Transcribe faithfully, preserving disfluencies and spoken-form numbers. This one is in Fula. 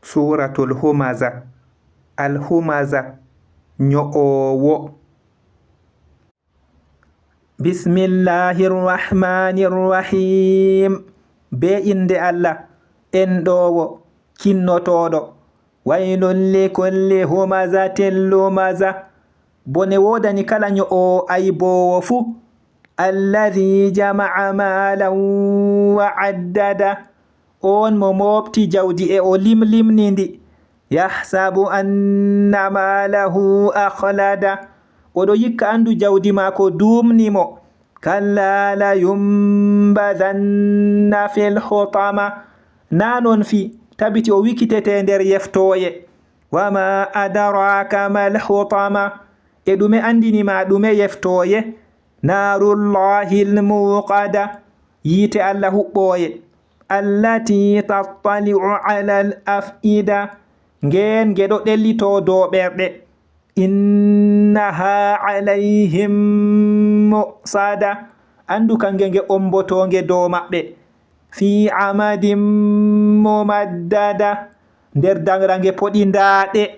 Suuratul Humaza. Al Humaza, ño'oowo. Bismillahir Rahmanir Rahim. Bee innde Allah, enɗoowo, kinnotooɗo. Waylun li kulli humazatin lumaza. Bone woodani kala ño'oowo ayboowo fuu. Alladhi jama'a maalan wa addada. Oon mo mooɓti jawdi e o limlimni ndi. Yahsabu anna maalahu akhlada. Oɗo yikka anndu jawdi maako duumni mo. Kalla layunbadanna fil hutama. Naa non fii, tabiti o wikitete nder yeftooye. Wama adraka mal hutama. E ɗume anndini ma ɗume yeftooye? Naarullahil muuqada. Yiite Allah huɓɓooye. Allati tattali'u alal af'ida. Ngeen nge ɗo ɗellitoo dow ɓerɗe. Innaha alayhim mu'sada. Anndu kannge nge ombotoonge dow maɓɓe. Fi amadin mumaddada. Nder daŋra nge poɗindaaɗe.